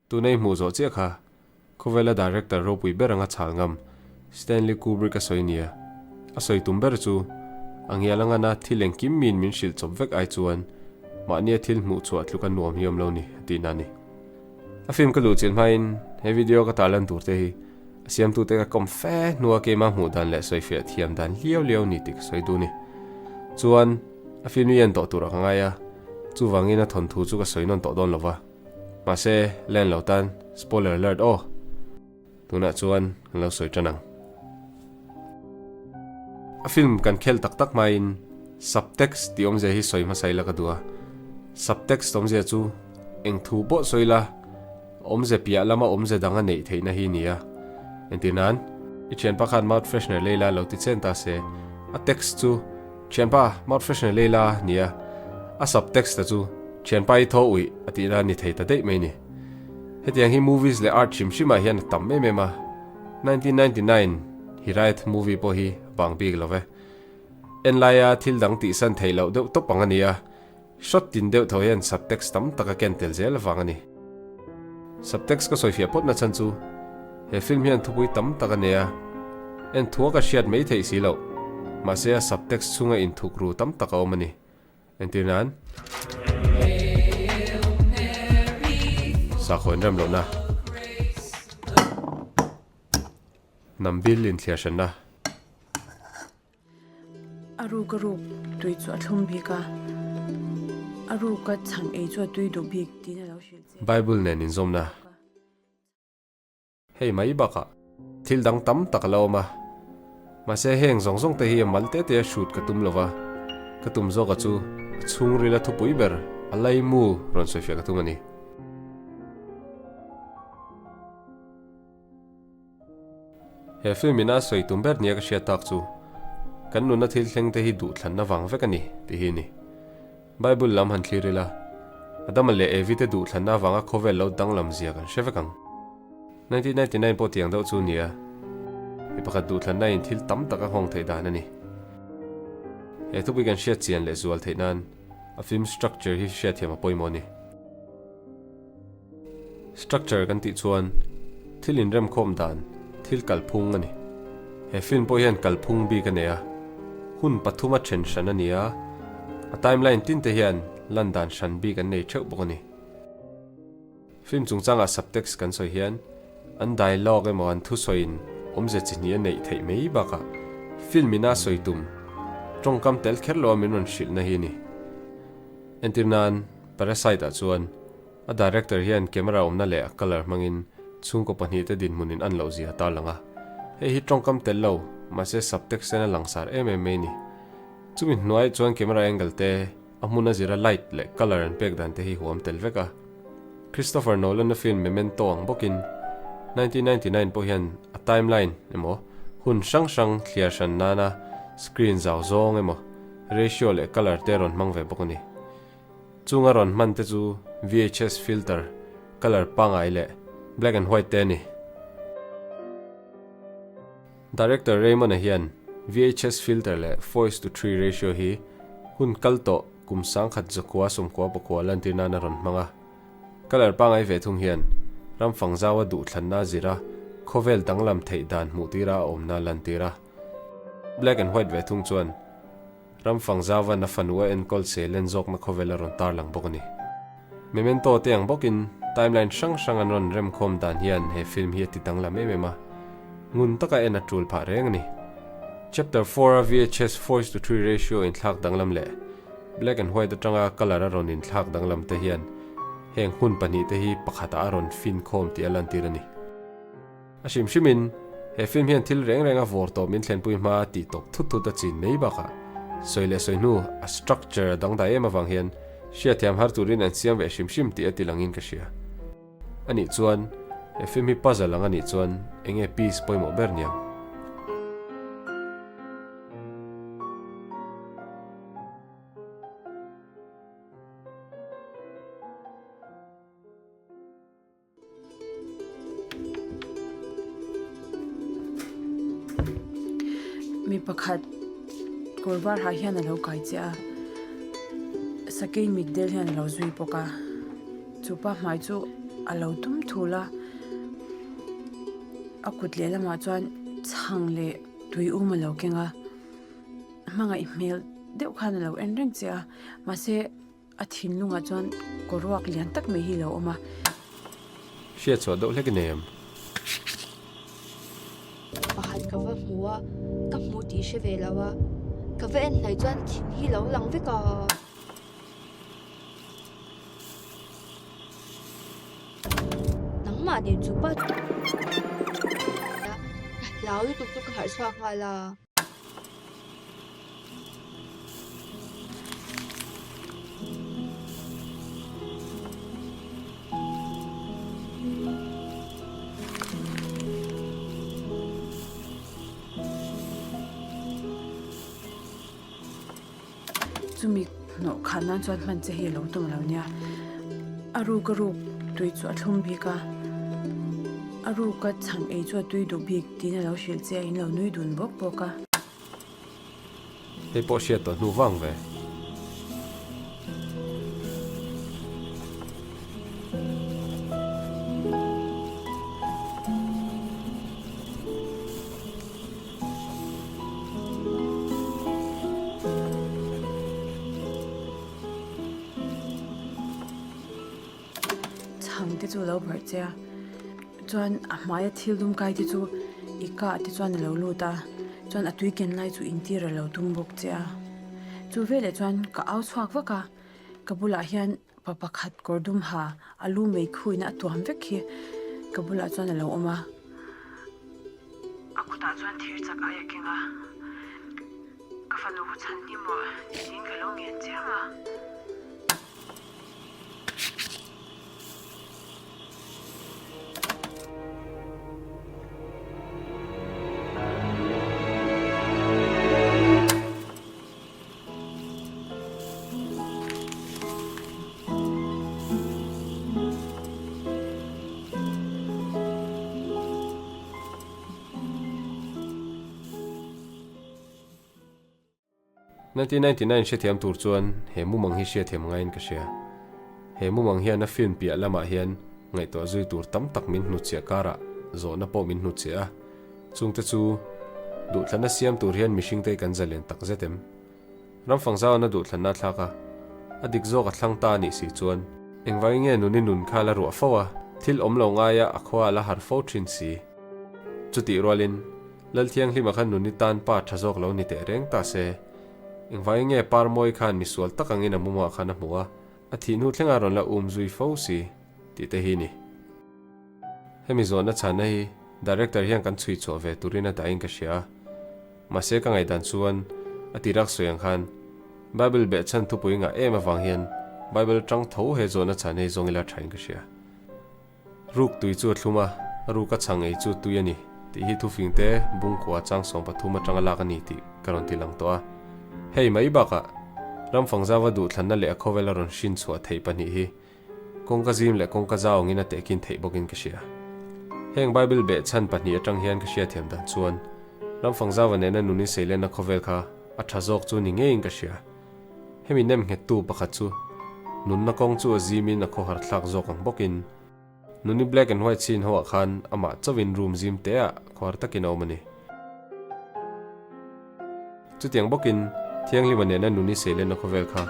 Tuna i hmuh zawh chiah kha khawvela director ropui ber anga chhal ngam Stanley Kubrick a sawi nia. A sawi tum ber chu a ngial angana thil engkim miin min hrilh chawp vek ai chuan mahnia thil hmuh chhuah tluk a nuam hi awm lo ni a tihna a ni. A film ka luh chilh hmain he video ka tarlan tur te hi a siamtute ka kawm fe hnua keimah hmuh dan leh sawifiah thiam dan liau liau ni tih ka sawi duh ni. Chuan a film hi en tawh turah ka ngai a, chuvangin a thawnthu chu ka sawi nawn tawh dawn lo va. Mahse, len lo tan spoiler alert aw. Tunah chuan kan lo sawi tan ang. A film kan khel tak tak hmain subtext tih awmzia hi sawi hmasa ila ka duh a. Subtext awmzia chu eng thu pawh sawi la, awmze piah lama awmze dang a neih theihna hi ni a. Entir nan, i thianpa khan mouth freshener lei la lo ti chen ta se, a text chu Thianpa, mouth freshener lei la ni a, a subtext-a chu Thianpa i thaw uih a tihna a ni thei ta daih mai ni. Hetiang hi movies leh art hrim hrimah hian a tam em em a, 1999 Hiraeth movie pawh hi a bang bik lo ve. En laia thil dang tihsan theih loh deuh tawp ang a ni a, shot tin deuh tho hian subtext tam tak a ken tel zel avang a ni. Subtext ka sawifiah pawt na chhan chu he film hian thupui tam tak a nei a, en thua ka hriat mai theih si loh, mahse a subtext chhunga inthuk ru tam tak a awm a ni. Entir nan, sakhaw inrem lohna, hnam bil inthliar hranna. A ruk a ruk tui chu a thlum bik a, a ruk a chhang ei chu a tui duh bik tiin a lo hrilh che. Bible nen inzawmna. Hei mai bakah thil dang tam tak a la awm a, mahse heng zawng zawng te hi a mal te te a hrut ka tum lova, ka tum zawka chu a chhungril a thupui ber a laimu rawn sawifiah ka tum a ni. He film ina sawi tum ber nia ka hriat tak chu kan nuna thil thleng te hi duhthlanna vang vek a ni tih hi a ni. Bible lam han thlir ila, Adama leh Evi te duhthlanna avanga khawvel lo danglam zia kan hre vek ang. 1999 pawh tiang deuh chu nia, mi pakhat duhthlanna in thil tam tak a nghawng theih dan a ni. He thupui kan hriat chian leh zual theih nan a film structure hi hriatthiam a pawimawh a ni. Structure kan tih chuan thil inremkhawm dan, thil kalphung a ni. He film pawh hian kalphung bik a nei a, hun pathuma then hran a ni a, a timeline tin te hian lan dan hran bik an nei theuh bawk a ni. Film chungchangah subtext kan sawi hian an dialogue emaw an thusawiin awmze chi hnih a neih theih mai bakah film ina sawi tum tawngkam tel kher loa min rawn hrilhna hi a ni. Entir nan Parasite ah chuan A director hian camera awmna leh a colour hmangin chhungkaw pahnihte dinhmunin an loh zia a tarlang a. Hei hi tawngkam tel lo, mahse subtext ten a langsar em em mai a ni. Chumi hnuaiah chuan camera angle te, a hmun a zira light leh colour an pek dan te hi huam tel vek a. Christopher Nolan-a film Memento ang bawkin 1999 pawh hian a timeline emaw hun hrang hrang thliar hran nana screen zau zawng emaw ratio leh colour te rawn hmang ve bawk a ni. Chung a rawn hman te chu VHS filter, colour pangngai leh black and white te a ni. Director Raymond-a hian VHS filter leh 4:3 ratio hi hun kal tawh kum sangkhat zakua sawmkua pakua lantir nan a rawn hmang a. Colour pangngai ve thung hian ram fangzau a duhthlanna a zir a, khawvel danglam theih dan hmuh tira a awmna a lantir a. Black and white ve thung chuan Ram Fangzauvan a fanu a enkawl se len zawkna khawvel a rawn tarlang bawk a ni. Memento te ang bawkin timeline hrang hrang an rawn remkhawm dan hian he film hi a ti danglam em em a, ngun taka en a tul phah reng a ni. Chapter 4 a VHS 4:3 ratio inthlak danglam leh black and white atanga colour a rawn inthlak danglam te hian heng hun pahnihte hi pakhatah a rawn finkhawm tih a lantir a ni. A hrim hrimin, he film hian thil reng reng a vawr tawp min thlenpui hma tih tawp thut thut a chin mai bakah sawi leh sawi hnu a structure a dangdai em avang hian hriatthiam har turin an siam ve hrim hrim tih a ti langin ka hria. Anih chuan, he film hi puzzle ang anih chuan enge piece pawimawh ber niang? Mi pakhat kawr var ha hian a lo kai chiah a sakei mitdel hian a lo zui bawk a chupa hmai chu. A lo tum thul a, a kut lehlamah chuan chhang leh tui um a lo keng a, hmangaih hmel deuh khan a lo en reng che a, mahse a thinlungah chuan kawruak lian tak mai hi a lo awm a. Hriat chhuah deuh hlek i nei em? Pakhat ka va hmu a, ka hmu tih hre ve lo a, ka va en hnaih chuan thin hi lo lang vek a. Nangmah nen chu pa a hlau lutuk chu ka harh chhuak nghal a. Chumi hnawh khan nan chuan hman che hi a lo tum lo nia. A ruk a ruk tui chu a thlum bik a, a ruk a chhang ei chu a tui duh bik tiin a lo hrilh che a, in lo nui dun bawk bawk a. Hei pawh hriat tawh hnu vang ve. Chhang te chu a lo barh che a chuan a hmaia thil dum kai te chu i kah te chuan a lo lut a chuan a tui ken lai chu intir a lo tum bawk che a chu veleh chuan ka au chhuak vak a ka bulah hian Pa pakhat kawr dum ha a lu mei khuina a tuam vek hi ka bulah chuan a lo awm a. A kutah chuan thir chak ai a keng a, ka fanu hu chhan hnim rawh tiin ka lo ngen chiam a. 1999 hrethiam tur chuan he mumang hi hriathiam ngaiin ka hria. He mumang hian a film piah lamah hian ngaihtuah zui tur tam tak min hnutchhiah karah zawhna pawh min hnutchhiah a. Chungte chu duhthlanna siam tur hian mihringte kan zalen tak zet em? Ramfangzauan a duhthlanna a thlak a, a dik zawk a thlang ta a nih si chuan engvangin nge nuni nun kha la ruah fo a, thil awm lo ngaia a khua a la har fo thin si. Chutih rualin, Lalthianghlima khan nuni tan pa tha zawk lo ni teh reng ta se, engvangin nge Parmawi khan misual tak angin a mumah khan a hmu a, a thih hnu thlenga rawn la um zui fo si tih te hi ni. Hemi zawhna chhanna hi Director hian kan chhui chhuah ve turin a dahin ka hria a. Mahse ka ngaihdan chuan a ti rak sawi ang khan Bible behchhan thupui ngah em avang hian Bible atang tho he zawhna chhan hei zawng ila thain ka hria. Ruk tui chu a thlum a, ruk a chhang ei chu tui a ni tih hi thufingte bungkua chang 13 atanga lak a ni tih ka rawn ti lang tawh a. Hei mai bakah Ramfangzauva duhthlanna leh a khawvel a rawn hrin chhuah theih pahnih hi Kawngka zim leh kawngka zau angin a tehkin theih bawkin ka hria. Heng Bible behchhan pahnih atang hian ka hriathiam dan chuan Ramfangzauva nena nun inseilenna khawvel kha a tha zawk chu ni ngeiin ka hria. Hemi nem nghettu pakhat chu nunna kawng chu a zimin a khawhar thlak zawk ang bawkin Nuni black and white scene ho ah khan amah chauhin room zim te ah khawhar takin a awm a ni. Chutiang bawkin Thianghlima nena Nuni seilenna khawvel kha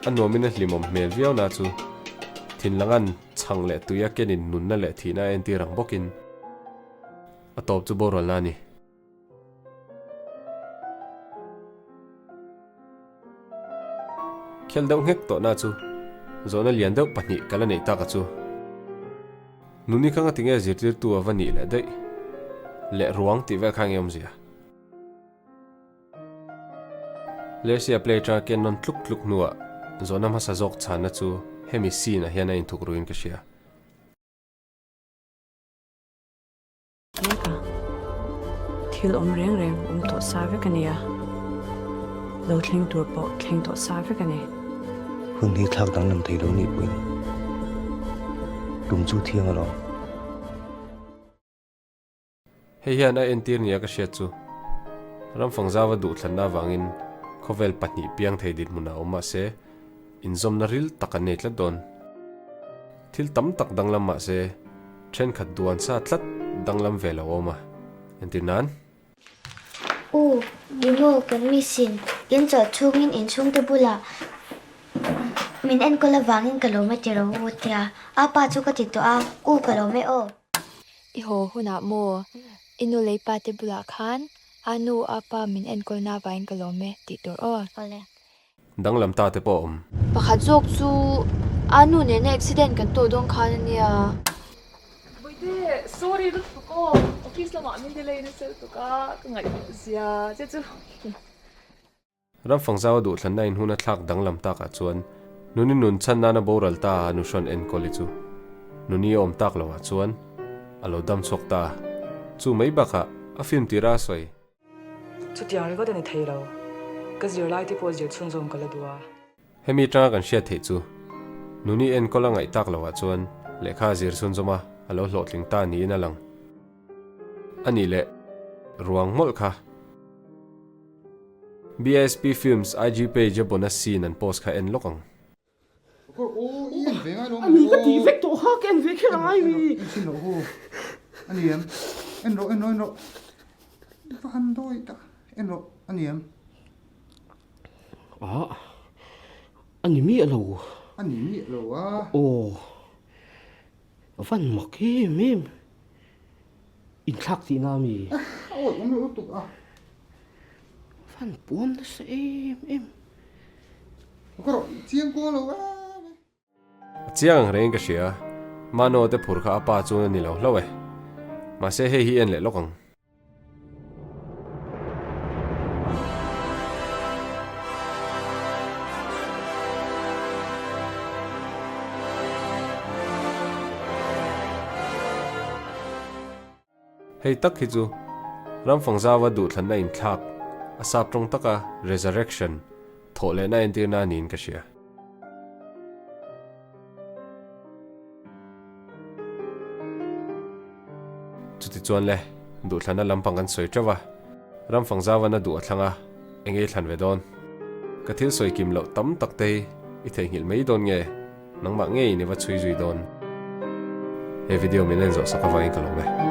a nuamin a hlimawm hmel viau na chu thinlangan chhang leh tuia kenin nunna leh thihna a entir ang bawkin a tawp chu boralna a ni. Khel deuh nghek tawhna chu zawhna lian deuh pahnih ka la neih tak a chu. Nuni kha ngatinge zirtirtu a va nih leh daih leh ruang tih vel kha nge awmzia? Lersia play atanga ken nawn tluk tluk hnuah zawhna hmasa zawk chhanna chu hemi scene ah hian a inthuk ruin ka hria. Mek a, thil awm reng reng awm tawh sa vek a nia, lo thleng tur pawh thleng tawh sa vek a ni. Hun hi thlak danglam thei lo nih pawhin tum chu thiang alawm. Hei hian a entir nia ka hriat chu Ramfangzauva duhthlanna avangin khawvel pahnih piang thei dinhmunah awm mahse inzawmna ril tak an nei tlat dawn. Thil tam tak danglam mah se, thenkhat duan sa tlat danglam ve lo awm a, entir nan. U, ni maw kan miss in in chawlh chhungin in chhungte bulah min enkawl avangin ka lawm e ti ro u tia a pa chu ka ti tawh a, u ka lawm e aw. I haw hunah maw i nu lei pa te bulah khan a nu a pa min enkawlna avangin ka lawm e tih tur aw. Awle. Danglam ta te pawh a awm. Pakhat zawk chu a nu nena accident kan tawh dawn khan a nia. Bawihte, sorry lutuk aw, office lamah min delay nasa lutuk a, ka ngaihtuah zia che chu. Ramfangzau a duhthlanna in hun a thlak danglam takah chuan Nuni nun chhan nana boral ta a nuhrawn enkawl hi chu Nuni a awm tak loah chuan a lo dam chhuak ta a, chu mai bakah a film tira a sawi. Chutiang ringawt a ni thei lo. Ka zirlai te pawh zir chhunzawm ka la duh a. Hemi atanga kan hriat theih chu, Nuni enkawl a ngaih tak loah chuan lehkha a zir chhunzawm a, a lo hlawhtling ta niin a lang. A nih leh ruang mawlh kha. BISP Films IG page a bonus scene an post kha en lawk ang. Ani ka tih vek tawh kha ka en ve kher angai mi. Ah ani miah lo. Aw van mak em em inthlak tihna ami. Van puam nasa em em. A chiang ang rengin ka hria, Mano te phur kha a pa chuan a ni lo hlauh e. Mahse hei hi en leh lawk ang. Hei tak hi chu Ramfangzaua duhthlanna inthlak, a sap tawng taka resurrection, thawh lehna entirna a niin ka hria. Chutichuan le, duhthlanna lampang kan sawi teuh a, Ramfangzauan a duh a thlang a, eng ei thlan ve dawn? Ka thil sawi kim loh tam tak te hi i theihnghilh mai dawn nge? Nangmah ngeiin i va chhui zui dawn. He video min en zawh sak avangin ka lawm e.